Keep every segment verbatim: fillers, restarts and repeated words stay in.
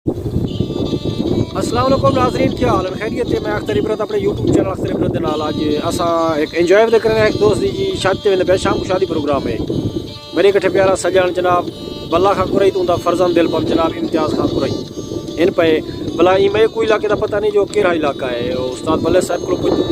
السلام علیکم ناظرین، کیا حال ہے؟ خیریت ہے؟ میں اختر عبرت اپنے یوٹیوب چینل اختر عبرت دے نال اڄ اساں ہک انجوائے ودے کرنے، ہک دوست دی جی شادی تے ویندے پئے، شام کو شادی پروگرام ہے۔ میرے کٹھے پیارا سڄݨ جناب بلا خاں قرئی توں دا فرزند دل پم جناب امتیاز خاں قرئی ہن پئے۔ بلا ایں میں کوئی علاقے دا پتہ نہیں جو کیڑھا علاقہ ہے، استاد بلے صاحب کولوں پچھوں،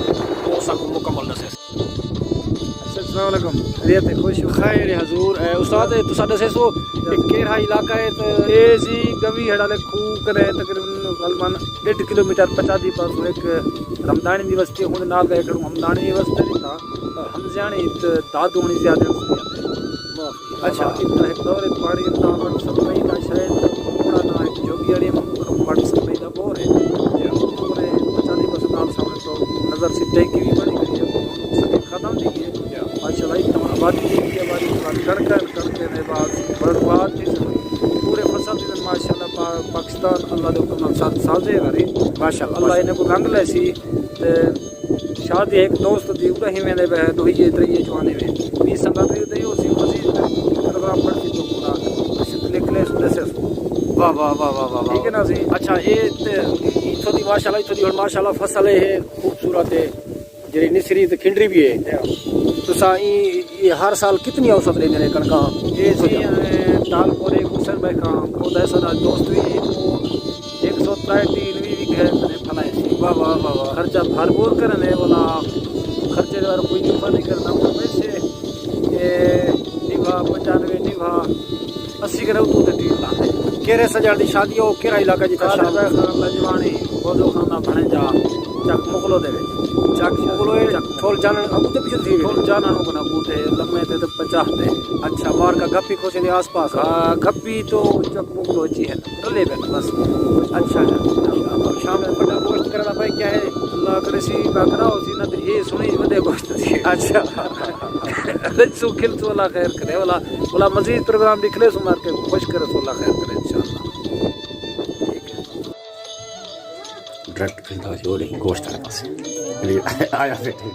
او ساکوں مکمل ݙسے۔ اچھا، السلام علیکم، خیریت ہے؟ خوش ہو؟ خیر حضور۔ اے استاد، تساں ݙسیسو کہ کیڑھا علاقہ ہے تے اے سی گوی ہڑ والے کھوہ کنے تقریباً غالباً ݙیڈھ کلومیٹر پچادھی پاسوں ہک رمدانی دی وستی ہے، اوندے نال دا ہک ہمدانی دی وستی ہے، تاں ہمزیانی تے دادوانی زیادہ وستی ہے۔ اچھا۔ اتنا ہک دور ہے، پاݨی اتنا وٹ سپلائی دا شاید بڑا نہ ہے، جو بھی اڑے ہم وٹ سپلائی دا بور ہے۔ پورے پچادھی پاسوں نال سامݨے تو نظر سی ٹینکی بھی بݨی کھڑی ہے، ختم تھی ڳئی ہے۔ ماشاءاللہ، اتنا آبادی تھی ڳئی ہے، آبادی تھوڑا کݨکاں، کݨکیں دے بعد برباد تھی سن۔ پورے فصل تھی سن، ماشاءاللہ، پا-، پاکستان اللہ دے حکم نال ساتھ سازے کری۔ ماشاءاللہ، اللہ ماشاءاللہ۔ انہیں کو رنگ لے سی۔ تے شادی ہک دوست دی اڑا ہی ویندے پئے، ݙوہیے، تریے چوانے وے۔ وی سنگت وی اتھے ہی ہوسی، مزید پروگرام بݨسی تو پورا۔ اچھا، تے لکھ لے سو، ݙسے سو۔ واہ، واہ، واہ، واہ، واہ، واہ۔ ٹھیک ہے نا جی؟ اچھا، اے تے اتھوں دی ماشاءاللہ، اتھوں دی ہݨ ماشاءاللہ فصل ہے، خوبصورت ہے۔ جیڑھی نسری تے کھنڈری بھی ہے۔ تساں ایں، ایں ہر سال کتنی اوسط لیندے نے کݨکاں؟ اے جی، اے ٹال پورے حسین بھائی خان، خود ایسا نا دوست بھی ہے، وہ ایک سو ترائے ٹین بھی، بھی گھر نے پھلائے سی۔ واہ، واہ، واہ، واہ۔ خرچہ بھرپور کرنے والا، خرچے دے بارے کوئی چپا نہیں کرنا، وہ ویسے اے نیوا، پچانوے نیوا، اسی کنے اتوں تے ٹیل لاندے۔ کیڑھے سڄݨ دی شادی ہو، کیڑھا علاقہ جتھاں قادر شام؟ بھائی خان لجواݨی، بوزو خان دا بھݨیجا، چک مغلو دے وچ۔ چک مغلو ہے، چک مغلو۔ ٹھول جانݨ اڳوں تے پچھوں تھی وے؟ ٹھول جانݨ کو نہ بوتے، لمے تے تے پچاہ تے۔ اچھا، مار کا گھپی کھوسے دے آس پاس؟ ہاں، گھپی تو چک مغلو اچ ہی ہے، رلے پئے بس۔ اچھا، اچھا۔ شام کو بڑا گوشت کرݨا پئے کیا ہے؟ اللہ کرے سی بکرا ہو سی نہ تے اے سݨی وݙے گوشت دی۔ اچھا۔ سو کھل سو اللہ خیر کرے، اللہ، اللہ مزید پروگرام ݙکھلے سو، مار کے خوش کرے سو، اللہ خیر کرے انشاءاللہ۔ ٹھیک ہے۔ ڈائریکٹ پھردا ہو سی، او نہیں، گوشت والے پاسے۔ آیا بیٹھے۔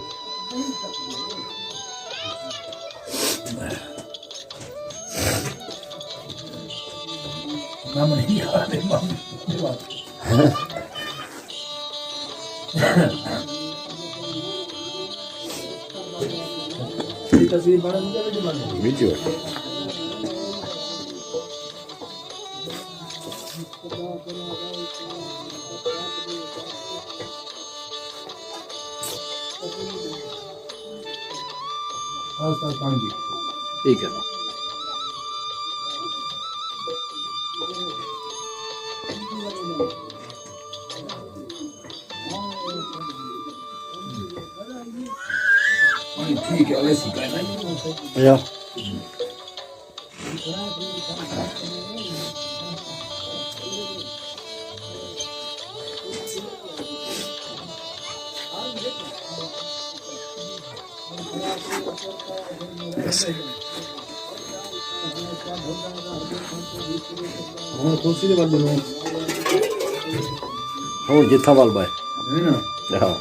ویڈیو۔ ٹھیک ہے۔ ٹھیک ہے، ویسے ہی کرنا ہے۔ یا۔ بس۔ ہݨ کرسی دے ول ݙیہو۔ ہݨ جتھاں ول ٻہہ۔ ہے نا؟ ہاں۔